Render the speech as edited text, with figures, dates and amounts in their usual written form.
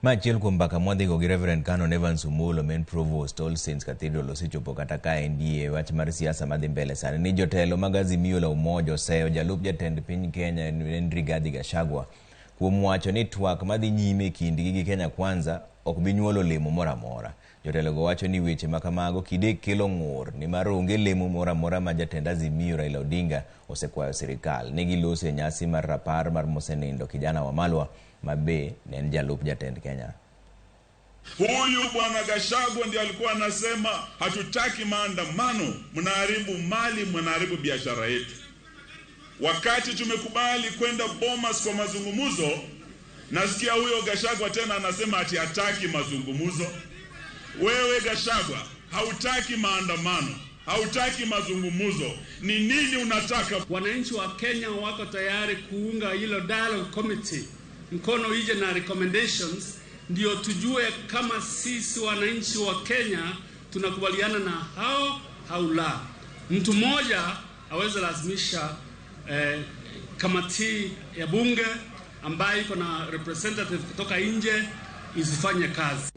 Ma achiel kuom mbaka mwadhigo gi Reverend Canon Evans Omolo, main provost All Saints Cathedral, osechopo kata ka endie wach mar siasa madhi mbele sani ni jotelo mag Azimio la Umoja oseyo jalup jatend piny Kenya en Rigathi Gachagua kuom wacho ni twak madhi nyime e kindgi gi Kenya Kwanza ok bi nyuolo olemo moro amora. Jotelogo wacho ni weche ma kamago kidek kelo ng'ur nimar onge lemo moro amora ma jatend Azimio Raila Odinga osekwayo sirikal. Ne giloso e nyasi mar rapar mar mosenindo Kijana Wamalwa ma be ne en jalup jatend Kenya. Huyu bwana Gachagua ndiye alikuwa anasema hatutaki maandamano, mnaharibu mali, mnaharibu biashara yetu. Wakati tumekubali kwenda Bomas kwa mazungumzo, nasikia huyo Gachagua tena anasema ati hataki mazungumzo. Wewe Gachagua, hautaki maandamano, hautaki mazungumzo, ni nini unataka? Wananchi wa Kenya wako tayari kuunga hilo dialogue committee mkono ije na recommendations, ndio tujue kama sisi wananchi wa Kenya tunakubaliana na hao au la. Mtu mmoja aweze lazimisha kamati ya bunge ambayo iko na representative kutoka nje isifanye kazi.